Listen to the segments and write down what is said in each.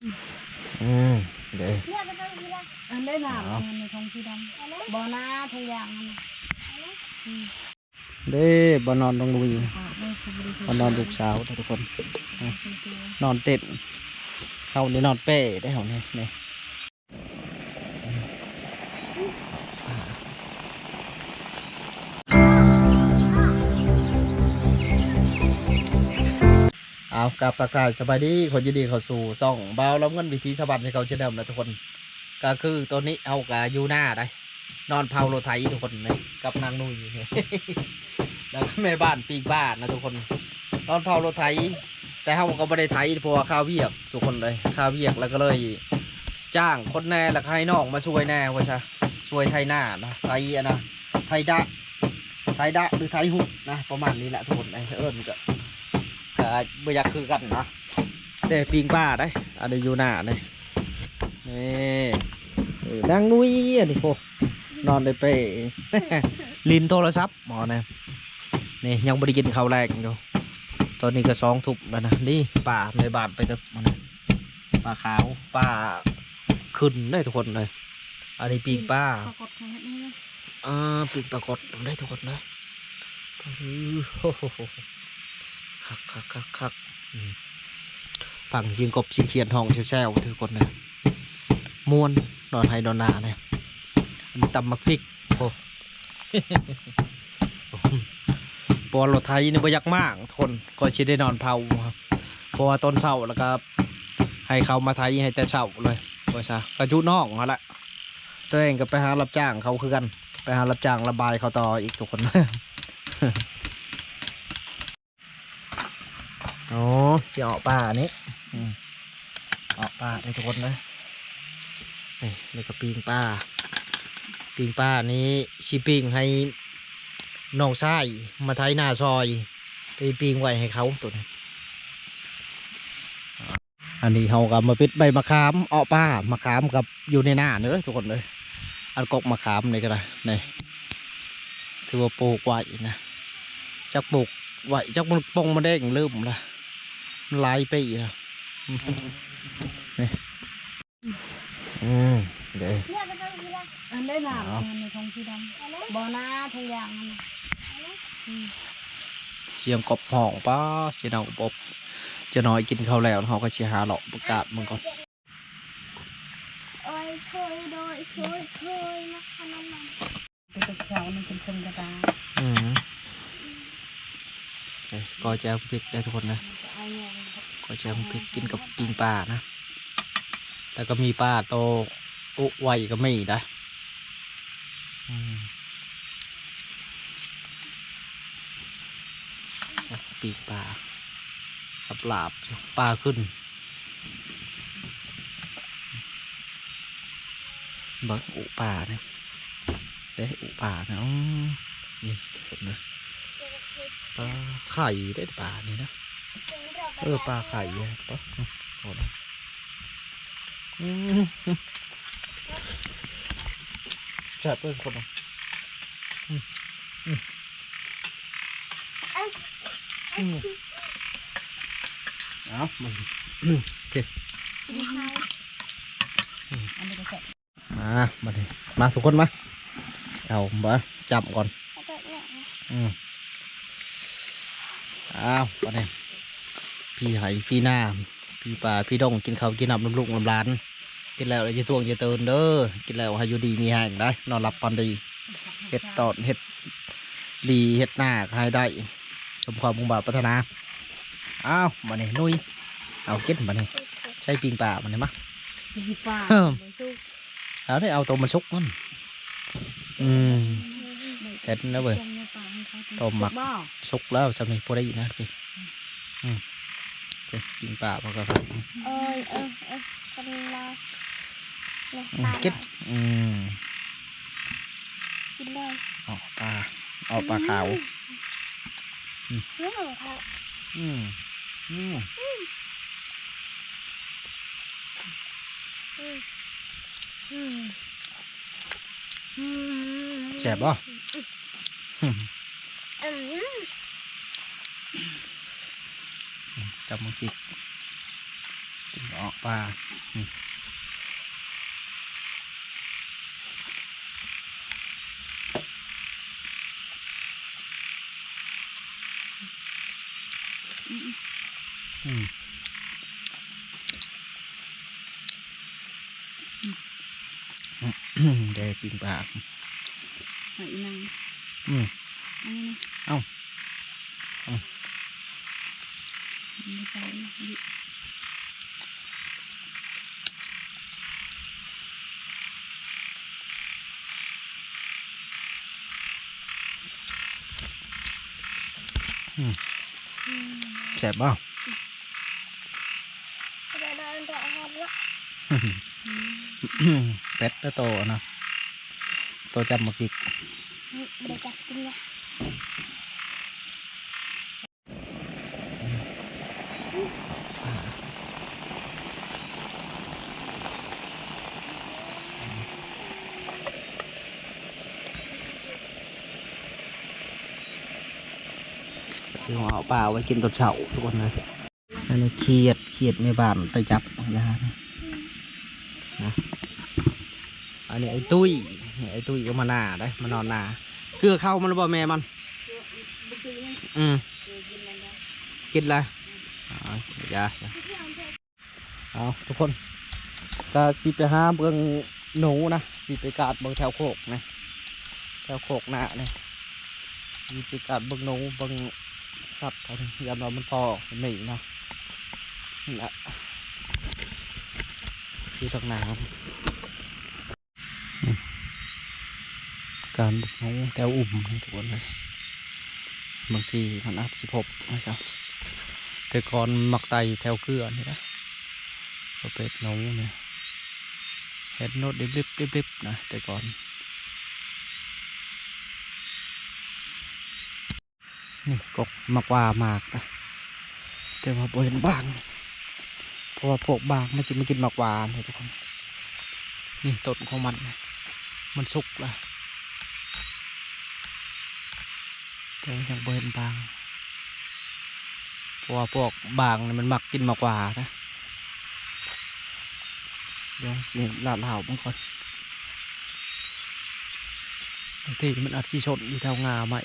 ອືມ ເດ້ ອັນໃດນະ ເອົາ ອັນນັ້ນໃນຖົງສີດຳ ບໍ່ນະ ຖົງຢາງນັ້ນນະ ອືມ ເດ້ ບ່ອນນອນນ້ອງນຸ້ຍ ບ່ອນນອນລູກສາວເດ້ທຸກຄົນ ນອນເຕັນ ເຮົານີ້ນອນແປ້ເດ້ ເຮົານີ້ ນີ້ ອ້າວ ກາບທັກທາຍສະບາຍດີ ຂໍຍິນດີເຂົ້າສູ່ຊ່ອງບ່າວລຳເງິນ ວິຖີຊາວບ້ານເກົ່າເຊັ່ນເດີມນະທຸກຄົນ. ກະຄືຕອນນີ້ເຮົາກະຢູ່ນາໄດ໋ ນອນເຝົ້າລົດໄຖທຸກຄົນເນາະ ກັບນາງນຸ້ຍ ແລ້ວກະແມ່ບ້ານປີ້ງປານະທຸກຄົນ ນອນເຝົ້າລົດໄຖ ແຕ່ເຮົາກະບໍ່ໄດ້ໄຖ ເພາະວ່າຄາວຽກທຸກຄົນເອີຍ ຄາວຽກ ແລ້ວກະເລີຍຈ້າງຄົນແດ່ ແລ້ວກະໃຫ້ນ້ອງມາຊ່ວຍແດ່ວ່າຊະ ຊ່ວຍໄຖນານະ ໄຖອັນນະ ໄຖດະ ໄຖດະ ຫຼືໄຖຫຸນນະ ປະມານນີ້ແຫຼະທຸກຄົນເອີຍ ເອີ້ນກະ ກະບໍ່ຢາກຄືກັນນະ. ເດ້ ປີ້ງປາໄດ໋ ອັນນີ້ຢູ່ນາເດ້ ນີ້ ເອີ ນາງນຸ້ຍ ອັນນີ້ ໂອ້ ນອນໄດ້ເປ້ ຫຼິ້ນໂທລະສັບໝໍນະ ນີ້ ຍັງບໍ່ໄດ້ກິນເຂົ້າແລງຢູ່ ຕອນນີ້ກະສອງທຸ່ມແລ້ວນະ. ນີ້ປາແມ່ບ້ານໄປເຕີບ ປາຂາວ ປາຂຶ້ນເດ້ທຸກຄົນເອີຍ. ອັນນີ້ປີ້ງປາ ປາກົດເຂົາເຮັດນີ້ ອ່າ ປີ້ງປາກົດໄດ້ທຸກຄົນເອີຍ ໂອ້ໂຫ ຄັກໆໆໆ ອືມ ຟັງສຽງກົບສຽງຂຽດຮ້ອງແຊວໆ ທຸກຄົນເອີຍ ມ່ວນ ນອນໄຮ່ນອນນາເນຍ ຕຳໝາກພິກ ໂອ້ ເພາະວ່າລົດໄຖນີ້ບໍ່ຢາກມາທຸກຄົນ ກໍຊິໄດ້ນອນເຝົ້າ ເພາະວ່າຕອນເຊົ້າແລ້ວກໍໃຫ້ເຂົາມາໄຖໃຫ້ແຕ່ເຊົ້າເລີຍ ວ່າຊະ ກໍຢູ່ນອກຫັ້ນແຫຼະ ຕົວເອງກໍໄປຫາຮັບຈ້າງເຂົາຄືກັນ ໄປຫາຮັບຈ້າງລະບາຍເຂົາຕໍ່ອີກທຸກຄົນ. ອໍ ຊິເອາະປານີ້ ອືມ ເອາະປາເດີທຸກຄົນເດີ ນີ້ ນີ້ກໍປີ້ງປາ ປີ້ງປານີ້ຊິປີ້ງໃຫ້ນ້ອງຊາຍມາໄຖນາຊ່ອຍ ໄປປີ້ງໄວ້ໃຫ້ເຂົາໂຕນີ້. ອັນນີ້ເຮົາກໍມາປິດໃບມະຂາມ ເອາະປາ ມະຂາມກັບຢູ່ໃນນາເດີທຸກຄົນເດີ ອັນກົກມະຂາມນີ້ກໍໄດ້ ນີ້ ຖືວ່າປູກໄວ້ນະ ຈັກປູກໄວ້ ຈັກມັນປົ່ງມະແດງ ລືມລະ ມັນຫຼາຍປີລະ ນີ້ ອືມ ເດ້ ອັນໃດນະ ເອົາ ອັນໃນຖົງສີດຳ ບໍ່ນະ ຖົງຢາງນັ້ນນະ ອືມ ສຽງກົບຮ້ອງ ປາ ສຽງດັງອົບໆ ຈະໜ້ອຍກິນເຂົ້າແລ້ວ ເຮົາກໍຊິຫາເລາະປະກາດເບິ່ງກ່ອນ. ໂອ້ຍ ໂອ້ຍ ໂອ້ຍ ໂອ້ຍ ໂອ້ຍ ມາຂະໜາດນັ້ນ ໄປແຕ່ເຊົ້ານີ້ເປັນຄົນກະຕາ ອືມ ເອີ ກໍແຈ່ວພິກໄດ້ທຸກຄົນເດີ ກໍແຈ່ວພິກກິນກັບປີ້ງປານະ ແລ້ວກໍມີປາໂຕອຸໄວ້ກໍມີໄດ໋ ອືມ ປີ້ງປາ ສັບຫຼາບ ປາຂຶ້ນ ເບິ່ງອຸປານີ້ ເດ້ ອຸປານີ້ ອືມ ນີ້ທຸກຄົນເດີ ປາໄຂ່ເດ້ປານີ້ນະ ເອີ ປາໄຂ່ເດ້ ປາ ໂອ້ ອືມ ແຊບເດີທຸກຄົນເດີ ອືມ ອືມ ອືມ ເອົາ ມາ ໂອເຄ ອືມ ອັນນີ້ກໍແຊບ ມາ ມາເດີ ມາທຸກຄົນມາ ເອົາ ມາຈ້ຳກ່ອນ ອືມ ອ້າວ ບາດນີ້ ພີໄຮ່ພີນາ ພີປ່າພີດົງ ກິນເຂົ້າກິນນ້ຳນຳລູກນຳຫຼານ ກິນແລ້ວຢ່າຈະທ້ວງຢ່າເຕີນເດີ ກິນແລ້ວໃຫ້ຢູ່ດີມີແຮງໄດ໋ ນອນຫຼັບຝັນດີ ເຮັດຕອນເຮັດ ດີເຮັດນາກໍໃຫ້ໄດ້ ສົມຄວາມມຸ່ງມາດປາດຖະໜາ. ອ້າວ ບາດນີ້ນຸ້ຍ ເອົາກິນບາດນີ້ ໃສ່ປີ້ງປາບາດນີ້ມາ ປີ້ງປາ ເອີ ບໍ່ສຸກ ເອົາເດ້ ເອົາໂຕມັນສຸກມັນ ອືມ ເຫັນແລ້ວເວີຍ ຕົ້ມໝາກ ສຸກແລ້ວ ຊ່ຳນີ້ພໍໄດ້ນະ ອືມ ປີ້ງປາ ເອົາກໍ ໂອ້ຍ ເອີ ເອີ ເປັນລາວ ອືມ ກິນ ອືມ ກິນໄດ້ ເອົາປາ ເອົາປາຂາວ ອືມ ອືມ ອືມ ອືມ ອືມ ອືມ ແຊບບໍ່? ອືມ ອືມ ຈັບມັນກິນ ກິນບໍ່ອອກ ປາ ອືມ ອືມ ອືມ ແດ່ປີ້ງປາ ໃຫ້ອີ່ນາງ ອືມ ອັນນີ້ນະ ເອົ້າ ອືມ ອືມ ແຊບບໍ່? ແປດແລ້ວໂຕນະ ໂຕຈັບໝາກພິກ ໄດ້ຈັບກິນລະ. ຖືວ່າເອົາປາໄວ້ກິນຕອນເຊົ້າທຸກຄົນເລີຍ. ອັນນີ້ຂຽດ ຂຽດແມ່ບ້ານໄປຈັບບາງຢ່າງນະ ອັນນີ້ໄອ້ຕຸ້ຍ ນີ້ໄອ້ຕຸ້ຍກໍມານາໄດ໋ ມານອນນາ ເກືອເຂົ້າມັນແລ້ວບໍ່ແມ່ມັນ? ອືມ ກິນແລ້ວ ອໍ ຢ່າ ເອົາທຸກຄົນ ກະຊິໄປຫາເບິ່ງໜູນະ ຊິໄປກາດເບິ່ງແຖວໂຄກນະ ແຖວໂຄກນານີ້ ຊິໄປກາດເບິ່ງໜູ ເບິ່ງສັດ ຢ້ານວ່າມັນພໍມີນະ ນີ້ແຫຼະ ຢູ່ທາງໜ້າ ອືມ ການບຸກເຮົາແຖວອຸ່ມນີ້ທຸກຄົນເອີຍ ບາງທີມັນອາດຊິພົບນະ ແຕ່ກ່ອນມັກໄຕ່ແຖວເກືອນີ້ນະ ປະເພດໜູນີ້ ເຫັນໂນດລິບໆໆນະ ແຕ່ກ່ອນ. ນີ້ກົກໝາກຫວ້າໝາກນະ ແຕ່ວ່າບໍ່ເຫັນບາງ ເພາະວ່າພວກບາງມັນຊິມາກິນໝາກຫວ້ານະທຸກຄົນ. ນີ້ຕົ້ນຂອງມັນນະ ມັນສຸກລະ ແຕ່ວ່າຍັງບໍ່ເຫັນບາງ ເພາະວ່າພວກບາງນີ້ມັນມັກກິນໝາກຫວ້ານະ. ດຽວຊິລາດລາວເບິ່ງກ່ອນ ບາງທີມັນອາດຊິຊົນຢູ່ແຖວງ່າໄມ້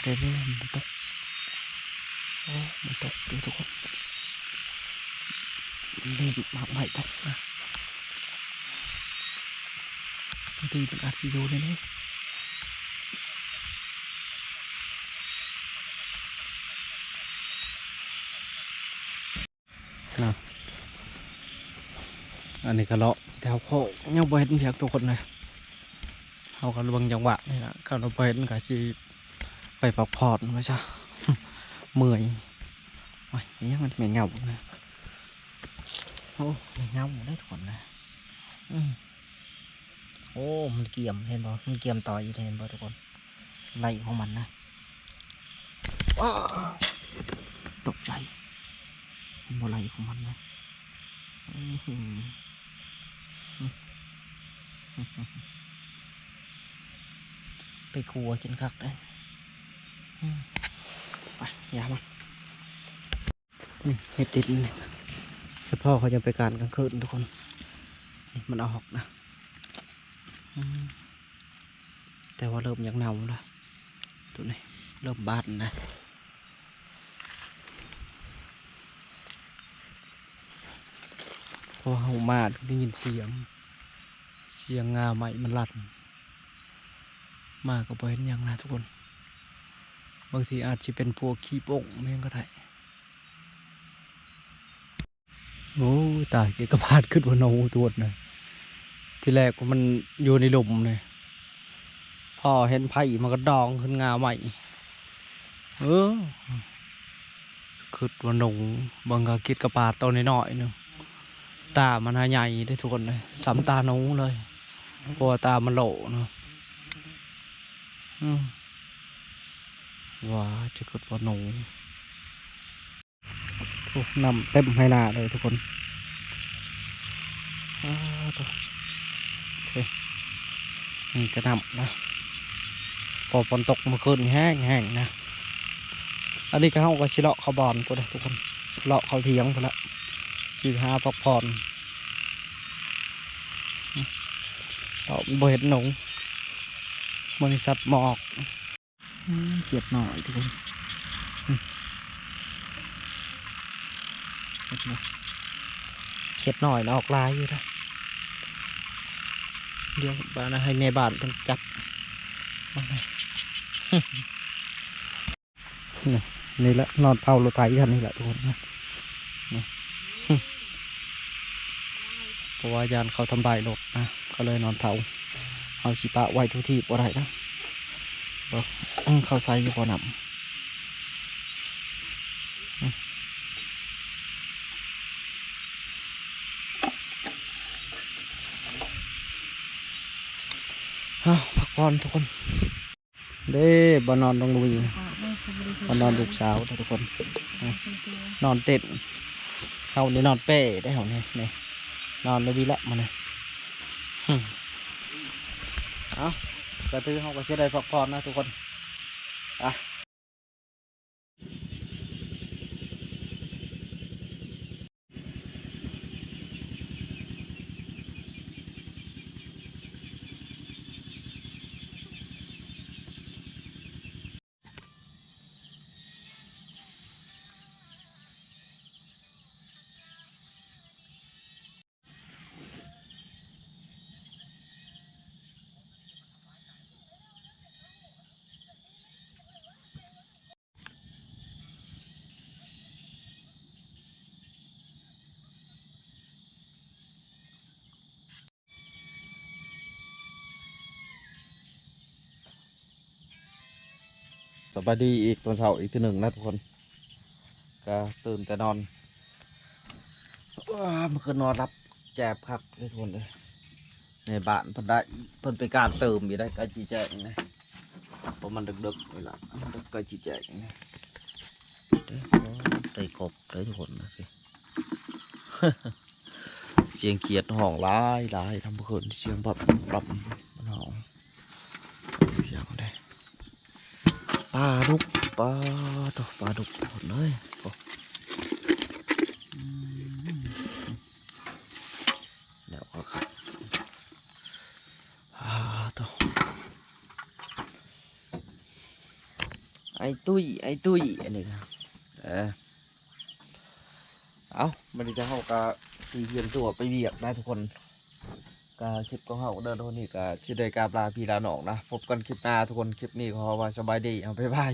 ເດ້ໆ ມັນຕົກ ໂອ້ ມັນຕົກຢູ່ທຸກຄົນ ນີ້ໝາກໄມ້ຕົກນະ ບາງທີມັນອາດຊິຢູ່ໃນນີ້. ນະ ອັນນີ້ກະເລາະແຖວໂຄກ ຍັງບໍ່ເຫັນພຽກທຸກຄົນເລີຍ ເຮົາກະເບິ່ງຈັງຫວະນີ້ລະ ຄັນວ່າບໍ່ເຫັນກະຊິໄປພັກຜ່ອນໄວ້ຊະ ເມື່ອຍ. ໂອ້ຍ ອີຫຍັງມັນແມ່ນເຫງົານະ ໂອ້ ແມ່ນເຫງົາເດ້ທຸກຄົນເດີ ອືມ ໂອ້ ມັນກຽມ ເຫັນບໍ່ ມັນກຽມຕໍ່ອີກ ເຫັນບໍ່ທຸກຄົນ ໄລ່ຂອງມັນນະ ອ້າ ຕົກໃຈ ເຫັນບໍ່ ໄລ່ຂອງມັນນະ ອືຫື ໄປຂົ້ວກິນຄັກເດ້ ອືມ ໄປ ຢ່າມັນ. ນີ້ເຫັດດິນນີ້ ສະເພາະເຂົາຈະໄປການກາງຄືນທຸກຄົນ ນີ້ມັນອອກນະ ອືມ ແຕ່ວ່າເລີ່ມຢາກເນົ່າລະ ໂຕນີ້ເລີ່ມບານນະ ເພາະວ່າເຮົາມາໄດ້ຍິນສຽງ ສຽງງ່າໄມ້ມັນລັ່ນ ມາກໍບໍ່ເຫັນຫຍັງນະທຸກຄົນ ບາງທີອາດຊິເປັນພວກຂີ້ປົ້ງແມ່ນກໍໄດ້. ໂອ້ຍ ຕາຍ ກາກະບາດ ຄິດວ່າໜູໂຕນະ ທີແລກມັນຢູ່ໃນຫຼຸມນີ້ ພໍເຫັນໄຟມັນກະດອງຂຶ້ນງ່າໄມ້ ເອີ ຄິດວ່າໜູ ເບິ່ງກາກະບາດໂຕນ້ອຍໆໜຶ່ງ ຕາມັນຫາໃຫຍ່ເດ້ທຸກຄົນເອີຍ ສ່ຳຕາໜູເລີຍ ເພາະວ່າຕາມັນໂຫຼເນາະ ອືມ ວ່າຈະຄິດວ່າໜູ. ໂອ້ ນ້ຳເຕັມໄຮ່ນາເລີຍທຸກຄົນ ອ້າໂທ້ ມີແຕ່ນ້ຳນະ ເພາະຝົນຕົກມື້ຄືນນີ້ແຮງໆນະ ອັນນີ້ກະເຮົາກະຊິເລາະເຂົ້າບ້ານພຸ້ນເດ້ທຸກຄົນ ເລາະເຂົ້າຖຽງພຸ້ນລະ ສ ຊິຫາພັກຜ່ອນ ເພາະມັນບໍ່ເຫັນໜູ ມັນສັດໝອກ. ອືມ ຂຽດນ້ອຍທຸກຄົນ ອືມ ຂຽດນ້ອຍ ຂຽດນ້ອຍນະອອກຫຼາຍຢູ່ນະ. ດຽວບາດນະໃຫ້ແມ່ບ້ານເພິ່ນຈັບ ນີ້ ນີ້ແຫຼະ ນອນເຝົ້າລົດໄຖຄັນນີ້ແຫຼະທຸກຄົນນະ ນີ້ ເພາະວ່າຢ້ານເຂົາທຳລາຍລົດນະ ກໍເລີຍນອນເຝົ້າ. ເຮົາຊິປະໄວ້ທຸກທີ່ບໍ່ໄດ້ນະ ເບິ່ງ ເອີ ເຂົາໃສ່ຢູ່ບໍ່ນ້ຳ. ເຮົາພັກຜ່ອນທຸກຄົນ. ເດ້ ບ່ອນນອນນ້ອງລຸຍ ບ່ອນນອນລູກສາວເດີທຸກຄົນ ນອນເຕັນ ເຮົານີ້ນອນແປ້ໄດ໋ ເຮົານີ້ ນີ້ ນອນຢູ່ພີ້ແຫຼະມື້ນີ້. ເອົ້າ ກະຖືເຮົາກະຊິໄດ້ພັກຜ່ອນນະທຸກຄົນ ອະ. ສະບາຍດີອີກຕອນເຊົ້າອີກເທື່ອໜຶ່ງນະທຸກຄົນ ກະຕື່ນແຕ່ນອນ ວ້າ ເມື່ອຄືນນອນຫຼັບແຈບຄັກເລີຍທຸກຄົນເອີຍ. ໃນບ້ານເພິ່ນໄດ້ ເພິ່ນໄປການເຕີມຢູ່ໄດ໋ ໃກ້ຊິແຈ້ງນະ ເພາະມັນດຶກໆນີ້ລະ ໃກ້ຊິແຈ້ງນະ. ໄດ້ກົບໄດ້ທຸກຄົນນະ ສຽງຂຽດຮ້ອງຫຼາຍໆ ນຳເມື່ອຄືນ ສຽງບັບບັບມັນຮ້ອງ ສຽງໃດ ປາດຸກ ປາໂທ້ ປາດຸກທຸກຄົນເອີຍ ໂອ້ ອືມ ແລ້ວກໍຄັກ ປາໂທ້ ໄອ້ຕຸ້ຍ ໄອ້ຕຸ້ຍ ອັນນີ້ ເອີ ເອົ້າ ມື້ນີ້ກະເຮົາກະຊິກຽມຕົວໄປວຽກນະທຸກຄົນ ກະຄລິບຂອງເຮົາເດີ ມື້ນີ້ກະຊິໄດ້ກາບລາພີ່ລານ້ອງນະ ພົບກັນຄລິບໜ້າທຸກຄົນ ຄລິບນີ້ຂໍວ່າສະບາຍດີ ເອົາ ບາຍບາຍ.